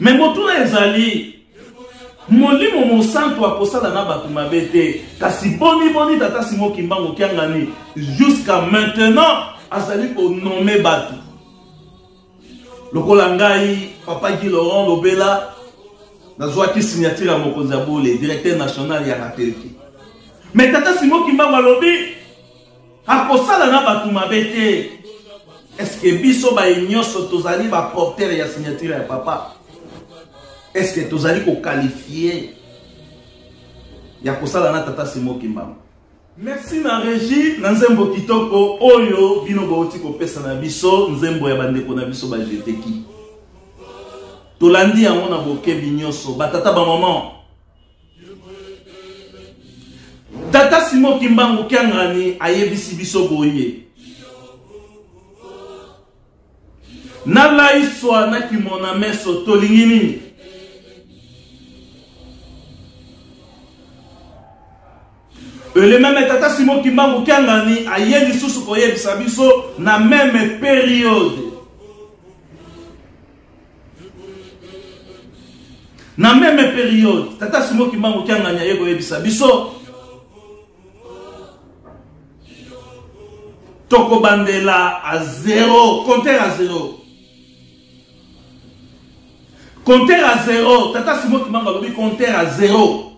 Me motuna ezali, Molimo Mosantu akosala na bato mabe te, kasi boni boni Tata Simon Kimbangu Kiangani jusqu'à maintenant azali ko nommer bato lokola ngai Papa Guy Laurent Lobela nazwaki signature ya mokonzi ya bole directeur national ya Ratelki. Mais Tata Simon Kimbangu alobi akosala na bato mabe te. Est-ce que biso baye nyonso tozali ba porteur ya signature ya papa? Est-ce que tozali ko qualifier ya kosala na Tata Simon Kimbangu? Merci na régie na nzembo kitoko oyo bino bouti kopesa na biso, nzembo ya bandeko na biso ba jeteki. Tolandi yango na bokebi nyonso, batata ba maman. Tata Simon Kimbangu Kiangani ayebisi biso boye. Nalaiswa na kimona meso tolingi nini? Le meme Tata Simon Kimbangu Kiangani aye lisusu koyebisa biso na meme periode. Na meme periode, Tata Simon Kimbangu Kiangani aye koyebisa biso tokobandela à zéro, compter à zéro. Compter à zéro, Tata Simon Kimbangu alobi compter à zéro.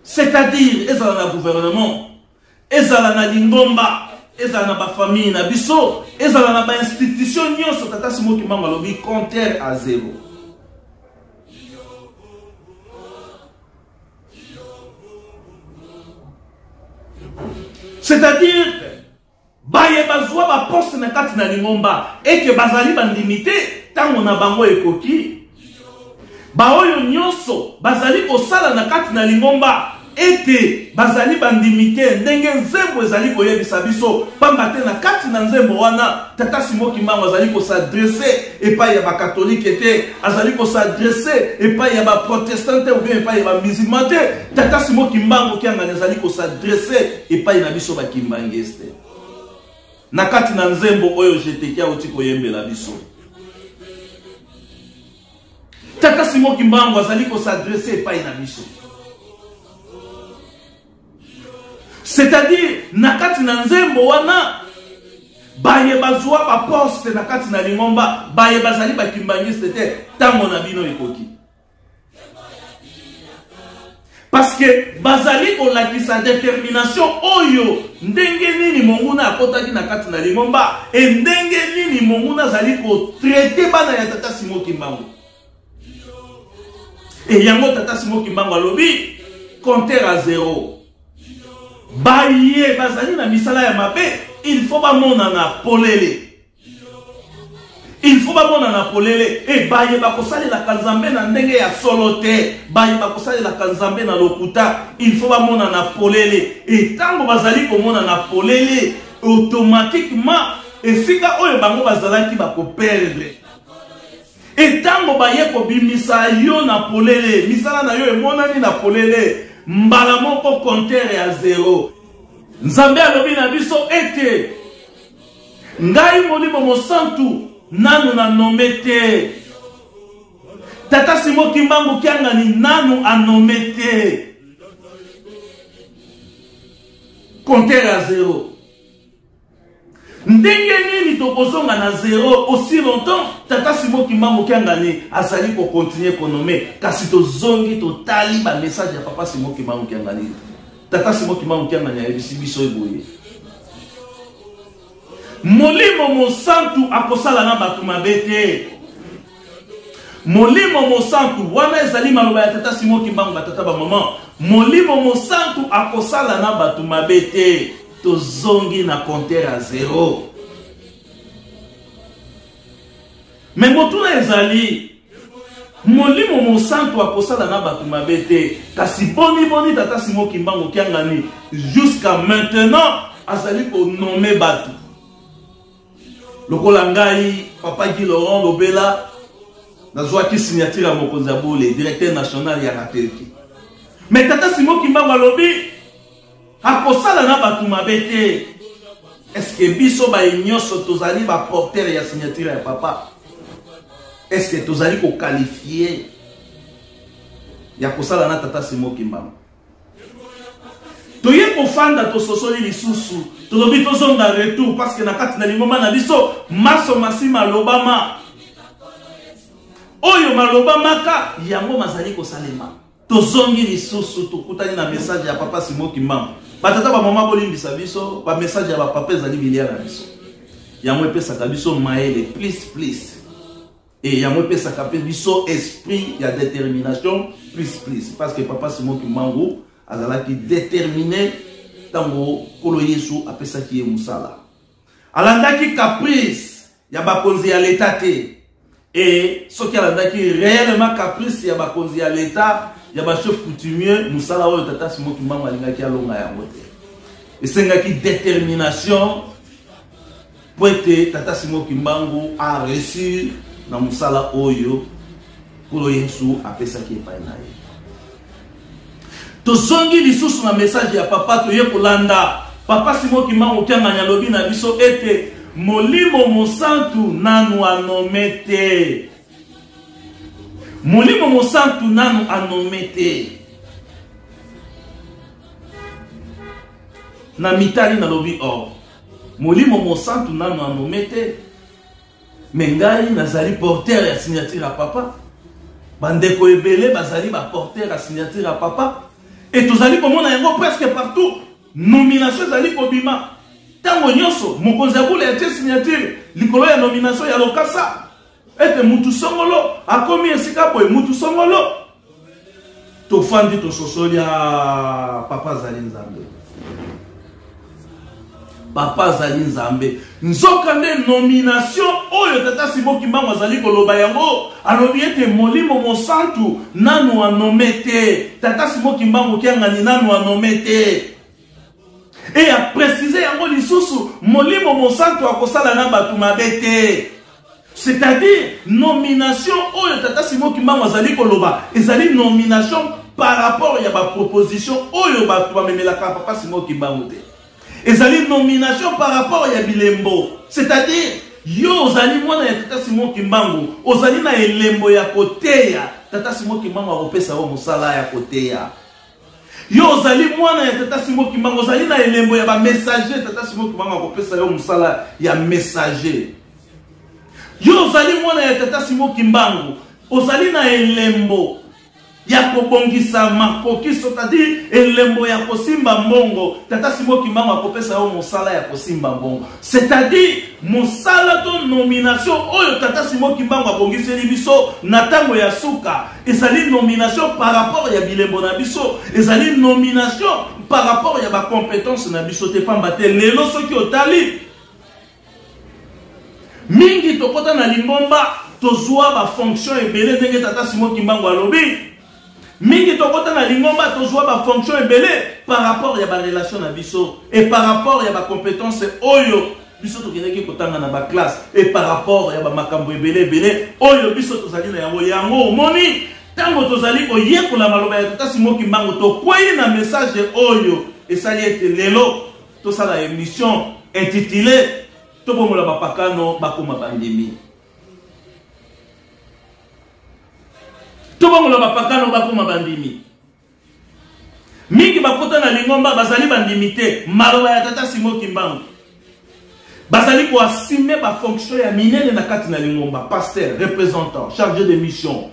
C'est-à-dire, ezala na gouvernement, ezala na lingomba, ezala na ba famille na biso, ezala na ba institution nyonso, Tata Simon Kimbangu alobi compter à zéro. C'est-à-dire, baye bazwa ba poste na kati na lingomba eke bazali bandimi te, ntango na bango ekoki. Baoyo nyonso bazali kosala na kati na lingomba ete bazali bandimi te, ndenge nzembo ezali koyebisa biso, pamba te na kati na nzembo wana Tata Simon Kimbangu azali kosadresse epai ya bakatolike te, azali kosadresse epai ya baprotestant te ou bien epai ya bamusulman te. Tata Simon Kimbangu Kiangani azali kosadresse epai na biso bakimbangiste na kati na nzembo oyo Jeteki auti koyembela biso. Tata Simon Kimbangu azali kosadresse epai na biso, c'est-à-dire na kati na nzembo wana baye bazwa ba poste na kati na lingomba, baye bazali ba kimbangiste te, tango na bino ekoki. Parce que bazali kolakisa détermination oyo ndenge nini monguna akotaki na kati na lingomba e ndenge nini monguna azali kotraite bana ya Tata Simon Kimbangu. E yango Tata Simon Kimbangu alobi compter à zéro. Baye bazali na misala ya mabe, il faut bamonana polele. Il faut bamonana polele. E baye bakosalelaka Nzambe na ndenge ya solo te, baye bakosalelaka Nzambe na lokuta, il faut bamonana polele. E tango bazali komonana polele, automatiquement esika oyo bango bazalaki bakoperdre. E tango baye kobimisa yo na polele, misala na yo emonani na polele, mbala moko compteur ya zero. Nzambe alobi na biso ete ngai Molimo Mosantu nanu na nome te. Tata Simon Kimbangu Kiangani nanu anome te. Compteur ya zero. Ndenge nini tokozonga na zero aussi longtemps Tata Simon Kimbangu Kiangani azali ko continuer ko nommer? Kasi tozongi totali ba message ya Papa Simon Kimbangu Kiangani. Tata Simon Kimbangu Kiangani ayebisi biso eboye. Molimo Mosantu akosala na bato mabe te. Molimo Mosantu, wana ezali maloba ya Tata Simon Kimbangu, ba tata ba maman. Molimo Mosantu akosala na bato mabe te. Tozongi na compteur à zéro. Mais motuna ezali, Molimo Mosantu akosala na bato mabe te, kasi boni boni Tata Simon Kimbangu Kiangani jusqu'à maintenant azali ko nommer bato lokola ngai Papa Guy Laurent Lobela nazwaki signature ya mokonzi ya bole directeur national ya Ratelki. Mais Tata Simon Kimbangu alobi akosala na bato mabe te. Est-ce que biso baye nyonso tozali ba porteur ya signature ya papa? Est-ce que tozali ko qualifier? ya kosala na tata Simon Kimbangu. Toye kofanda, tososoli lisusu, tolobi tozonga retour, parce que na kati na lingomba na biso maso masi malobama, oyo malobamaka yango mazali kosalema. Tozongi lisusu, tokutani na message ya papa Simon Kimbangu. Batata bamama, bolimbisa biso, ba message ya bapapa ezali bilia na biso, yango epesaka biso mayele plus plus, et yango epesaka mpe biso esprit ya détermination plus plus, parce que papa Simon Kimbangu azalaki déterminé ntango Nkolo Yesu apesaki ye mosala. Alandaki caprice ya bakonzi ya leta te. E soki alandaki réellement caprice ya bakonzi ya leta, ya bachef coutumier, mosala oyo tata Simon Kimbangu alingaki alonga yango te. Esengaki détermination po ete tata Simon Kimbangu a réussir na mosala oyo Nkolo Yesu apesaki epai na ye. Tozongi lisusu na message ya papa, toye kolanda papa Simon Kimbangu Kiangani alobi na biso ete Molimo Mosantu nanu anome te. Molimo Mosantu nanu anome te. Na mitali nalobi, or Molimo Mosantu nanu anome te, me ngai nazali porteur ya signature ya papa, bandeko ebele bazali baporteur ya signature ya papa, e tozali komona yango presque partout. Nomination ezali kobima ntango nyonso. Mokonzi ya bule atie signature likolo ya nomination ya lokasa ete mutu songolo akomi esika boye, mutu songolo. Tofandi, tososoli, papa azali Nzambe, papa azali Nzambe. Nzoka nde nomination oyo tata Simon Kimbangu azali koloba yango, alobi ete Molimo Mosantu nanu anome te, tata Simon Kimbangu Kiangani nanu anome te. E aprécise yango lisusu, Molimo Mosantu akosala na bato mabe te. C'est-à-dire nomination oyo tata Simon Kimbangu azali koloba ezali nomination par rapport ya baproposition oyo bato bamemelaka papa Simon Kimbangu te. Ezali nomination par rapport ya bilembo. C'est-à-dire yo ozali mwana ya tata Simon Kimbangu, ozali na elembo ya koteya, tata Simon Kimbangu akopesa yo mosala ya koteya. Yo ozali mwana ya tata Simon Kimbangu, ozali na elembo ya bamessager, tata Simon Kimbangu akopesa yo mosala ya messager. Yo ozali mwana ya tata Simon Kimbangu, ozali na elembo ya kobongisa makoki, c'est-à-dire elembo ya kosimba mbongo, tata Simon Kimbangu akopesa yo mosala ya kosimba mbongo. C'est-à-dire mosala to nomination oyo tata Simon Kimbangu abongiseli biso na ntango ya suka ezali nomination par rapport ya bilembo na biso, ezali nomination par rapport ya bacompétence na biso te. Pamba te lelo soki otali mingi, tokota na lingomba, tozwa bafonction ebele, ndenge tata Simon Kimbangu alobi. Mingi tokota na lingomba, tozwa bafonction ebele par rapport ya barelation na biso et par rapport ya bacompétence oyo biso tokendaki kotanga na baklasse et par rapport ya bamakambo ebele ebele oyo biso tozali na yango. Yango omoni, ntango tozali koyekola maloba ya tata Simon Kimbangu, tokwei na message oyo esali ete lelo tosala émission intitulée "Tobongola bapakano bakoma bandimi". Tobongola bapakano bakoma bandimi. Mingi bakota na lingomba, bazali bandimi te. Maloba ya tata Simon Kimbangu, bazali koassume bafonction ya minene na kati na lingomba: pasteur, représentant, chargé de mission,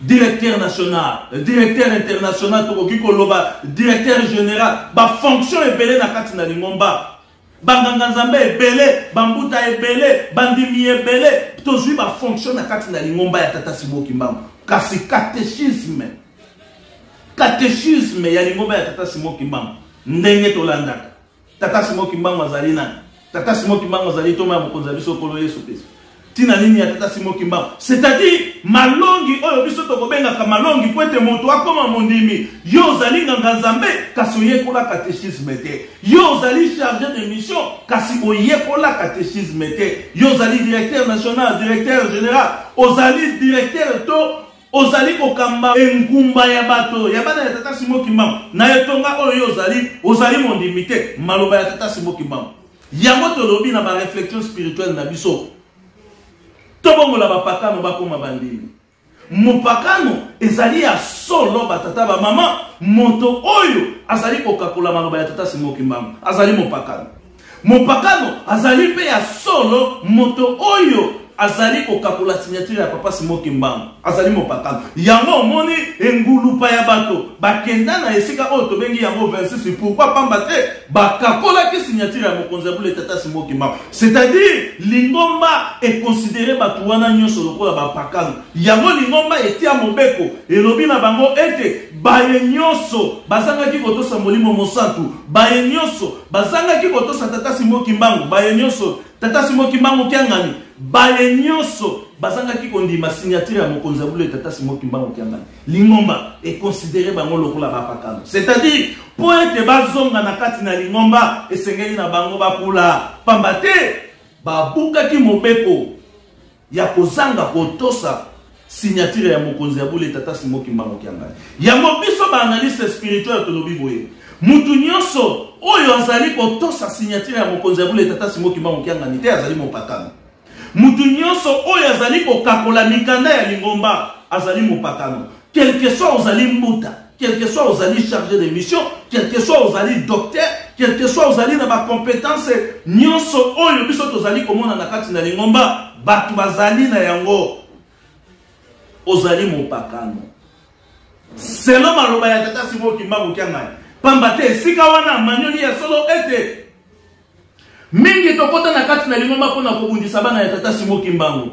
directeur national, directeur international, tokoki koloba directeur général, bafonction ebele na kati na lingomba, banganga nzambe ebele, bambuta ebele, bandimi ebele. Tozwi bafonction na kati na lingomba ya tata Simon Kimbangu, kasi catéchisme ya lingomba ya tata Simon Kimbangu, ndenge tolandaka tata Simon Kimbangu azali nani, tata Simon Kimbangu azali ntoma ya mokonzi ya biso Nkolo Yesu Kristo, ntina nini ya tata Simon Kimbangu, c'est-à-dire malongi oyo biso tokobengaka malongi po ete moto akoma mondimi. Yo ozali nganga nzambe, kasi oyekola catéchisme te. Yo ozali chargé de mission, kasi oyekola catéchisme te. Yo ozali directeur national, directeur général, ozali directeur to ozali kokamba engumba ya bato ya bana ya tata Simon Kimbangu na etonga oyo yo ozali, ozali mondimi te. Maloba ya tata Simon Kimbangu, yango tolobi na baréflexion spirituelle na biso: tobongola bapakano bakoma bandimi. mopakano ezali ya solo batata bamama, moto oyo azali kokakola maloba ya tata Simon Kimbangu azali mopakano. Mopakano azali mpe ya solo moto oyo azali kokakola signature ya papa Simon Kimbangu azali mopakano. Yango omoni engulupa ya bato bakenda na esika oyo tobengi yango 26. Pourquoi? Pamba te bakakolaki signature ya mokonzi ya bule tata Simon Kimbangu. C'est-à-dire lingomba econsidere bato wana nyonso lokola bapakano. Yango lingomba etia mobeko elobi na bango ete baye nyonso bazangaki kotosa Molimo Mosantu, baye nyonso bazangaki kotosa tata Simon Kimbangu, baye nyonso tata Simon Kimbangu Kiangani, baye nyonso bazangaki kondima signature ya mokonzi ya bule tata Simon Kimbangu Kiangani, lingomba econsidere bango lokola bapakano. C'est-à-dire mpo ete bazonga na kati na lingomba esengeli na bango bakula, pamba te babukaki mobeko ya kozanga kotosa signature ya mokonzi ya bule tata Simon Kimbangu Kiangani. Yango biso ba analyste spirituel tolobi boye, mutu nyonso oyo azali kotosa signature ya mokonzi ya bule tata Simon Kimbangu Kiangani te azali mopakano. Mutu nyonso oyo azali kokakola mikanda ya lingomba azali mopakano. Quel que soit ozali mbuta, quel que soit ozali chargé de mission, quel que soit ozali docteur, quel que soit ozali na ba compétence nyonso oyo biso tozali komona na kati na lingomba, bato bazali na yango, ozali mopakano. Selon maloba ya tata Simon Kimbangu Kiangani, pamba te esika wana amanyoli ya solo ete mingi tokota na kati na lingomba mpo na kobundisa bana ya tata Simon Kimbangu.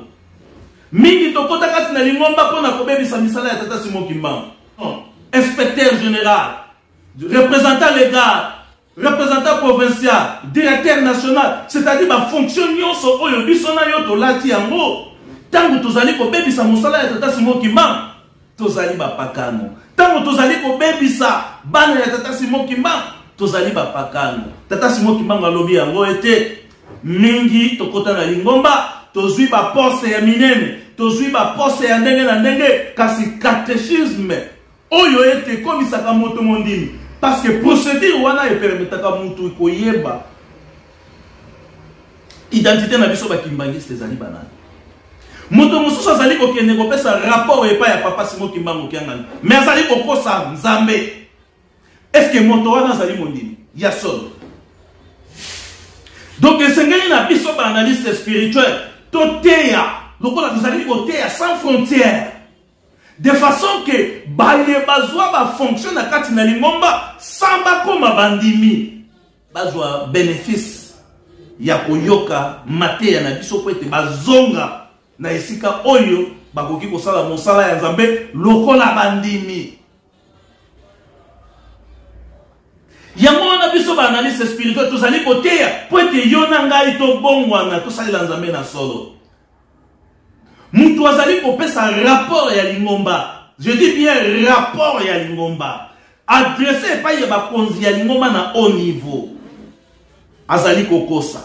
Mingi tokota kati na lingomba mpo na kobebisa misala ya tata Simon Kimbangu. Inspecteur général, représentant légal, représentant provincial, directeur national, c'est-à-dire ba fonction nyonso oyo biso na yo tolati yango ntango tozali kobebisa mosala ya tata Simon Kimbangu, tozali bapakano. Ntango tozali kobebisa bana ya tata Simon Kimbangu, tozali bapakano. Tata Simon Kimbangu alobi yango ete mingi tokota na lingomba, tozwi baposte ya minene, tozwi baposte ya ndenge na ndenge, kasi catéchisme oyo ete ekomisaka moto mondimi, parce que procédure wana epermetaka moto koyeba identité na biso bakimbangiste ezali banani. Moto mosusu azali kokende kopesa rapport epai ya papa Simon Kimbangu Kiangani, mais azali kokosa Nzambe. Est-ce que moto wana azali mondimi ya solo? Donc esengeli na biso ba analyste spirituel toteya lokola tozali koteya sans frontière, de façon que baye bazwa ba fonction na kati na lingomba sans bakoma bandimi, bazwa bénéfice ya koyoka mateya na biso po ete bazonga na esika oyo bakoki kosala mosala ya Nzambe lokola bandimi. Yango wana biso ba analyste spirituel tozali koteya po ete yo na ngai tobongwana, tosalela Nzambe na solo. Mutu azali kopesa rapport ya lingomba, je dis bien rapport ya lingomba, adressé epai ya bakonzi ya lingomba na haut niveau, azali kokosa.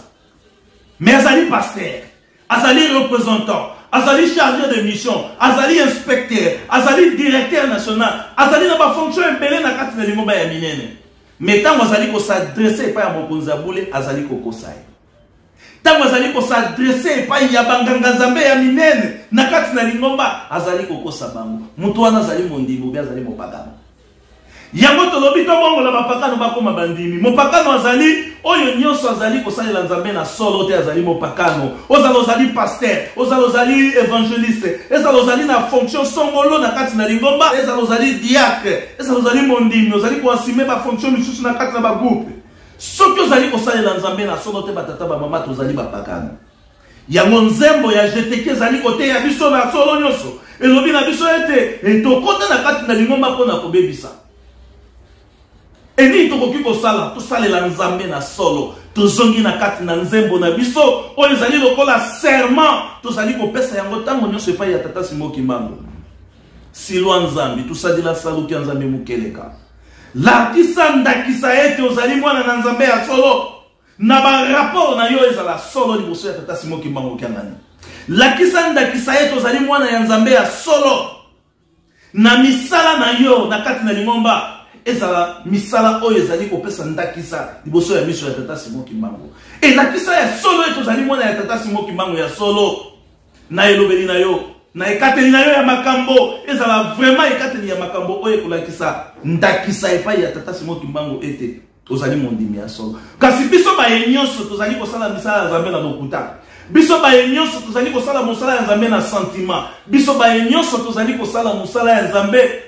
Mais azali pasteur, azali représentant, azali chargé de mission, azali inspecteur, azali directeur national, azali na ba fonction ebele na kati na lingomba ya minene. Mais ntango azali kosadresse epai ya mokonzi ya bule, azali kokosa ye. Ntango azali kosadresse epai ya banganga-nzambe ya minene na kati na lingomba, azali kokosa bango. Moto wana azali mondimi obi azali mopagano. Yango tolobi tobongola bapakano bakoma bandimi. Mopakano azali oyo nyonso azali kosalela Nzambe na solo te, azali mopakano. Ozala ozali pasteur, ozala ozali évangéliste, ezala ozali na fonction songolo na kati na lingomba, ezala ozali diacre, ezala ozali mondimi, ozali koassumer ba fonction misusu na kati na ba groupe. Soki ozali kosalela Nzambe na solo te, batata ba mama, tozali bapakano. Yango nzembo ya GTK ezali koteya biso na solo nyonso. Elobi na biso ete tokota na kati na lingomba mpo na kobebisa. Enini tokoki kosala? Tosalela Nzambe na solo. Tozongi na kati na nzembo na biso oyo ezali lokola serment, tozali kopesa yango ntango nyonso epai ya Tata Simon Kimbangu. Silwa Nzambi, tosadila saluki ya Nzambe mokeleka. Lakisa ndakisa ete ozali mwana na Nzambe ya solo. Na ba rapport na yo ezala solo liboso ya Tata Simon Kimbangu Kiangani. Lakisa ndakisa ete ozali mwana ya Nzambe ya solo. Na misala na yo na kati na lingomba ezala misala oyo ezali kopesa ndakisa liboso ya miso ya Tata Simon Kimbangu. Elakisa ya solo ete ozali mwana ya Tata Simon Kimbangu ya solo na elobeli na yo. na ekateli na yo ya makambo ezala vraiment ekateli ya makambo oyo ekolakisa ndakisa epai ya tata Simon Kimbangu ete ozali mondimi ya solo. Kasi biso baye nyonso tozali kosala misala ya Nzambe na lokuta, biso baye nyonso tozali kosala mosala ya Nzambe na sentiment, biso baye nyonso tozali kosala mosala ya Nzambe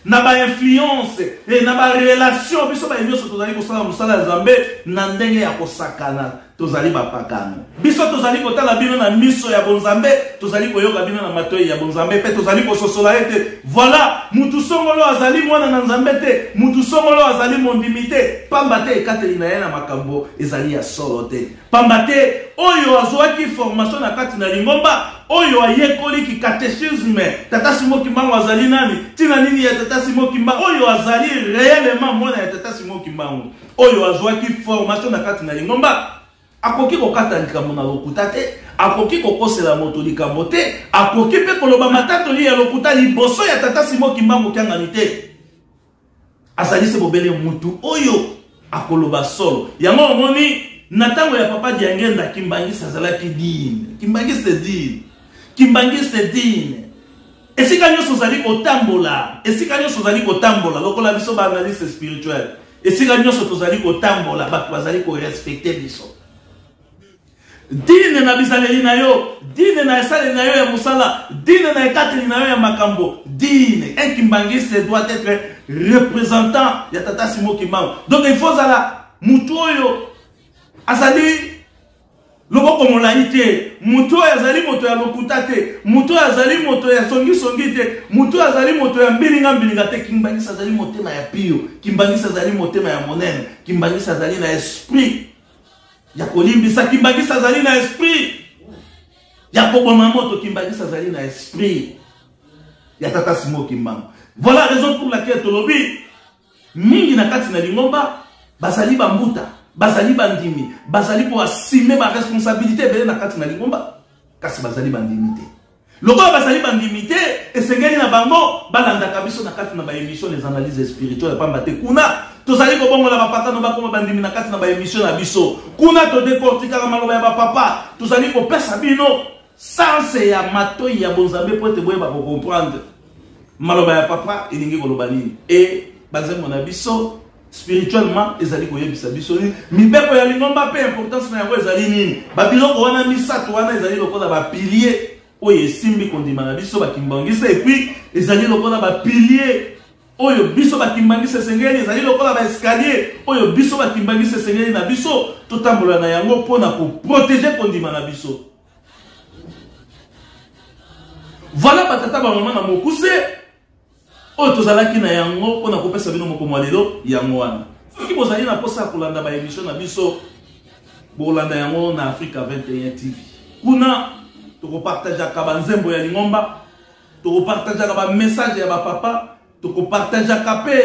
na ba influence e na ba relation, biso baye nyonso tozali kosala mosala ya Nzambe na ndenge ya kosakana, tozali bapakano. Biso tozali kotala bino na miso ya bonzambe, tozali koyoka bino na matoi ya bonzambe, mpe tozali kososola ete voilà, mutu songolo azali mwana na Nzambe te, mutu songolo azali mondimi te, pamba te ekateli na ye na makambo ezali ya solo te. Pamba te oyo azwaki formation na kati na lingomba, oyo ayekoli ki catéchisme, tata Simon Kimbangu azali nani, tina nini ya tata Simon Kimbangu, oyo azali réellement mwana ya tata Simon Kimbangu, oyo azwaki formation na kati na lingomba, akoki kokata likambo na lokuta te, akoki kokosela moto likambo te, akoki mpe koloba matatoli ya lokuta liboso ya tata Simon Kimbangu Kiangani te. Azali se bobele mutu oyo akoloba solo. Yango omoni na ntango ya papa Diangenda, Kimbangiste azalaki digne. Kimbangiste digne. Kimbangiste digne. Esika nyonso ozali kotambola, esika nyonso ozali kotambola, lokola biso ba analyste spirituel, esika nyonso tozali kotambola, bato bazali korespecte biso. Dine na bizaleli na yo, dine na esaleli na yo ya mosala, dine na ekateli na yo ya makambo, dine. Un kimbangiste doit être représentant ya tata Simon Kimbangu. Donc il faut zala mutu oyo azali loboko molai te, mutu oyo azali moto ya lokuta te, mutu oyo azali moto ya songisongi te, mutu oyo azali moto ya mbilinga mbilinga te. Kimbangiste azali motema ya pio, Kimbangiste azali motema ya monene, Kimbangiste azali na esprit ya kolimbisa, Kimbangiste azali na esprit ya koboma moto, Kimbangiste azali na esprit ya tata Simon Kimbangu. Voilà raison pour laquelle tolobi mingi na kati na lingomba bazali bambuta, bazali bandimi, bazali koassume ba responsabilité ebele na kati na lingomba, kasi bazali bandimi te. Lokola bazali bandimi te, esengeli na bango balandaka biso na kati na ba émission les analyses spirituelles, pamba te kuna tozali kobongola bapakano bakoma bandimi na kati na ba émission na biso. Kuna todekortikaka maloba ya bapapa, tozali kopesa bino sense ya matoi ya bonzambe po ete boyeba kocomprendre maloba ya papa elingi koloba nini. E banzembo na biso spirituellement ezali koyebisa biso nini, mibeko ya lingomba mpe importance na yango ezali nini. Babiloko wana misato wana ezali lokola ba pilier oyo esimbi kondima na biso bakimbangisa, et puis ezali lokola ba pilier oyo biso bakimbangisa esengeli, ezali lokola ba escalier oyo biso bakimbangisa esengeli na biso totambola na yango mpona koprotege kondima na biso. Voilà batata ba mama na mokuse oyo tozalaki na yango mpona kopesa bino moko mwa lelo yango wana. Soki bozali na mposa ya kolanda ba émission na biso, bolanda yango na Africa 21 TV. Kuna tokopartageaka ba nzembo ya lingomba, tokopartageaka ba message ya ba papa, tokopartageaka mpe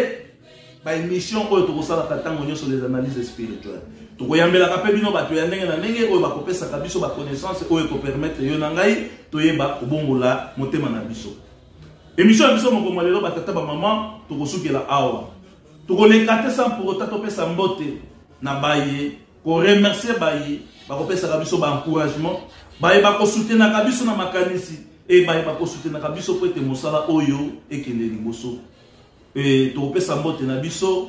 ba émission oyo tokosalaka ntango nyonso les analyses spirituelles. Tokoyambelaka mpe bino bato ya ndenge na ndenge oyo bakopesaka biso ba connaissance oyo ekopermettre yo na ngai toyeba kobongola motema na biso. Émission ya biso moko mwa lelo batata ba mama tokosukela awa. Tokoleka te sans pour autant topesa mbote na baye, ko remercier baye bakopesaka biso ba encouragement, baye bakosoutenaka biso na makanisi e baye bakosoutenaka biso po ete mosala oyo ekende liboso. E tokopesa mbote na biso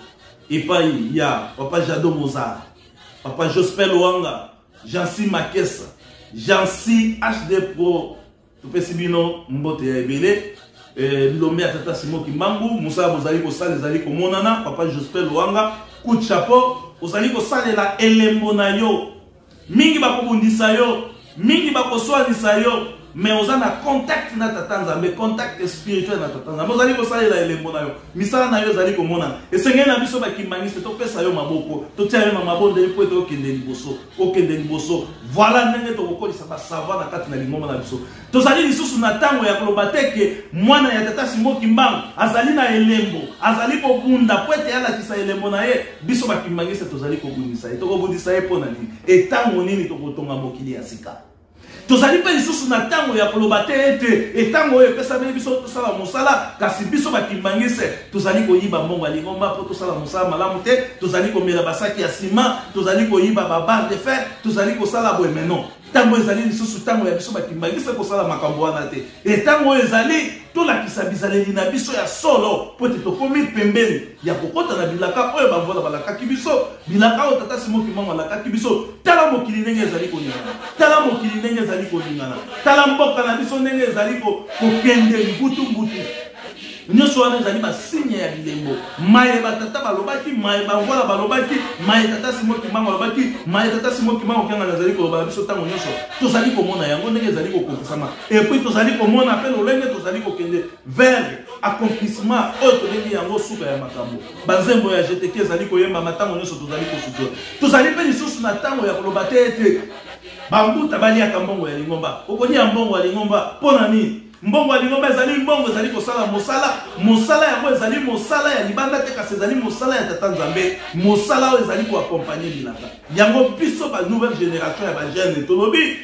epai ya papa Jado Mozart, papa Jospin Loanga, Jancy Makesa, Jancy HD Pro. Topesi bino mbote ya ebele. Bilombe ya tata Simon Kimbangu, mosala bozali kosala ezali komonana. Papa Jospin Loanga, coup de chapeau, ozali kosalela elembo na yo. Mingi bakobundisa yo, mingi bakoswanisa yo, mais oza na contact na tata Nzambe, contact spirituel na tata Nzambe. Ozali kosalela elembo na yo, misala na yo ezali komonana. Esengeli na biso bakimbangiste topesa yo maboko, totia yo na mabondeli po ete okende liboso, okende liboso. Voilà ndenge tokokolisa ba savoir na kati na lingomba na biso. Tozali lisusu na ntango ya koloba te ke mwana ya tata Simon Kimbangu azali na elembo, azali kobunda po ete alakisa elembo na ye. Biso bakimbangiste tozali kobundisa ye. Tokobundisa ye mpo na nini? Etango nini tokotonga mokili ya sika? Tozali mpe lisusu na ntango ya koloba te ete etango oyo epesameli biso tosala mosala, kasi biso bakimbangiste tozali koyiba mbongo ya lingomba mpo tosala mosala malamu te, tozali komela basaki ya sima, tozali koyiba ba barre de fer, tozali kosala boye. Mais non. Ntango ezali lisusu ntango ya biso bakimbangisa kosala makambo wana te. E ntango oyo ezali tolakisa bizaleli na biso ya solo mpo ete tokomi pembeni ya kokota na bilaka oyo bamvula balakaki biso, bilaka oyo Tata Simon Kimbangu alakaki biso. Tala mokili ndenge ezali koningana, tala mokili ndenge ezali koningana, tala mboka na biso ndenge ezali kokende mbutu mbutu. Nyonso wana ezali basigne ya bilembo maye batata balobaki, maye bamvwala balobaki, maye Tata Simon Kimbangu alobaki, maye Tata Simon Kimbangu Kiangani azali koloba na biso ntango nyonso. Tozali komona yango ndenge ezali kokokisama, epuis tozali komona mpe lolenge tozali kokende vers accomplissement oyo tobengi yango suka ya makambo. Banzembo ya GTK ezali koyembama ntango nyonso, tozali kosutua. Tozali mpe lisusu na ntango ya koloba te ete bambuta baliaka mbongo ya lingomba. Okolia mbongo ya lingomba mpo na nini? Mbongo ya lingomba ezali mbongo ezali kosala mosala. Mosala yango ezali mosala ya libanda te, kasi ezali mosala ya Tata Nzambe, mosala oyo ezali koakompagne bilaka yango. Biso ba nouvelle génération ya bajeune tolobi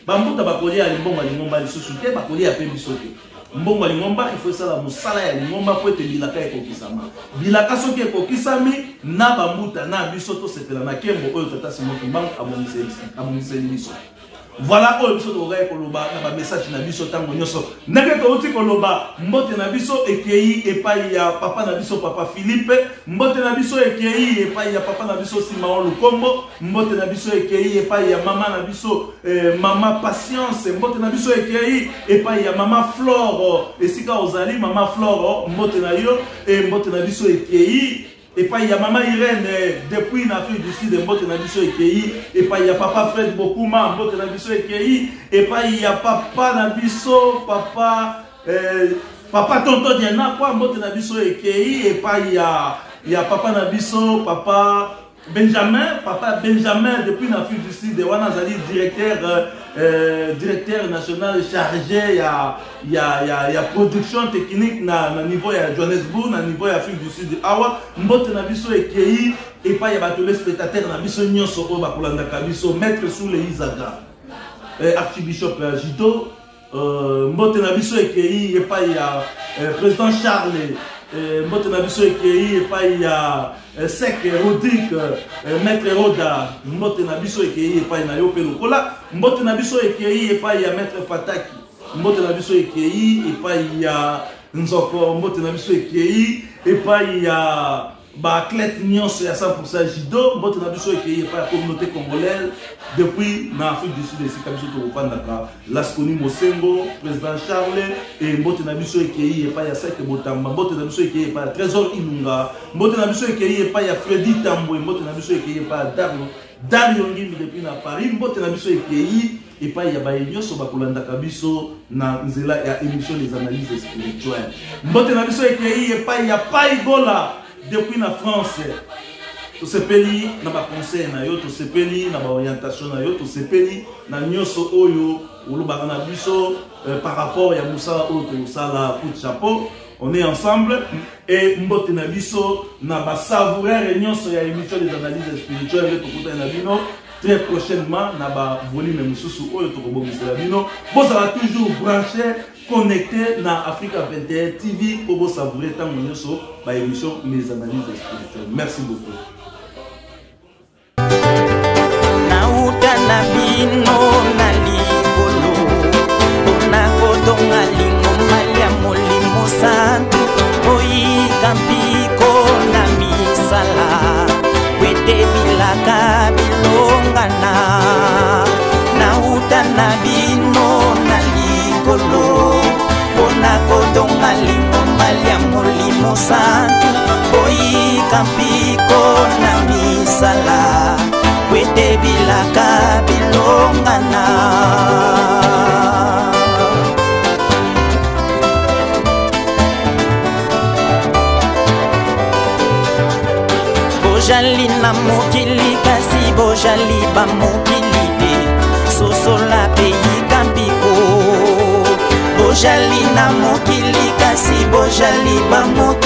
bambuta bakolia mbongo ya lingomba lisusu te, bakolia mpe biso te. Mbongo ya lingomba ifo esala mosala ya lingomba mpo ete bilaka ekokisama. Bilaka soki ekokisami na bambuta na biso, tosepela na nkembo oyo Tata Simon Kimbangu abongiseli biso. Voilà oyo biso tokokaki koloba na bamessage na biso ntango nyonso. Ndenge touti koloba, mbote na biso ekei epai ya papa na biso papa Philippe, mbote na biso ekei epai ya papa na biso Simao Lukombo, mbote na biso ekei epai ya mama na biso mama Patience, mbote na biso ekei epai ya mama Flore, esika ozali mama Flore, mbote na yo, e mbote na biso ekei epai ya mama Irène depuis na Afrique du Sud, mbote na biso ekei epai ya papa Fred Bokuma, mbote na biso ekei epai ya papa na biso papa papa Tonton Diana kwa, mbote na biso ekei epai ya papa na biso papa Benjamin, papa Benjamin depuis na Afrique du Sud, wana azali directeur national chargé ya production technique na niveau ya Johannesburg, na niveau ya Afrique du Sud. Awa mbote na biso ekei epai ya bato spectateur na biso nyonso oyo bakolandaka biso, maître Soule Izaga, archibishop Jito, mbote na biso ekei epai ya président Charles, mbote na biso ekei epai ya Sek Rodrigue, maître Roda, mbote na biso ekei epai na yo mpe lokola mbote na biso ekei epai ya maître Fataki, mbote na biso ekei epai ya Nzoko, mbote na biso ekei epai ya baathlète nyonso ya 100% judo, mbote na biso ekei epai ya communauté congolaise depuis na Afrique du Sud esika biso tokofandaka, Lasconi Mosengo, président Charles, e mbote na biso ekei epai ya Seke Botamba, mbote na biso ekei epai ya Trésor Ilunga, mbote na biso ekei epai ya Freddy Tambwe, mbote na biso ekei epai ya Dario Ngimbi depuis na Paris, mbote na biso ekei epai ya baye nyonso bakolandaka biso na nzela ya émission des analyses spirituelles, mbote na biso ekei epai ya Pai Gola depuis na France. Tosepeli na baconseil na yo, tosepeli na baorientation na yo, tosepeli na nyonso oyo olobaka na biso par rapport ya mosala oyo tokosala. Coup de chapeau, on est ensemble. Et mbote na biso na basavoureur nyonso ya émission des analyses spirituelles, nde tokutani na bino très prochainement na bavolume mosusu oyo tokobongisela bino. Bozala toujours branché, connecté na Africa 21 TV mpo bosavoure ntango nyonso baémission les analyses spirituelles. Merci beaucoup. Nauta na bino na likolo mpona kotonga lingomba lya Molimo Santu, boyika mpiko na misala wete bilaka bilongana. Nauta na bino na likolo mpona kotonga lingomba lya Molimo Santu, boyika mpiko na misala wete bilaka bilongana. Bojali na mokili kasi bojali bamokili te, sosola mpe yika mpiko. Bojali na mokili kasi bojali bamokili.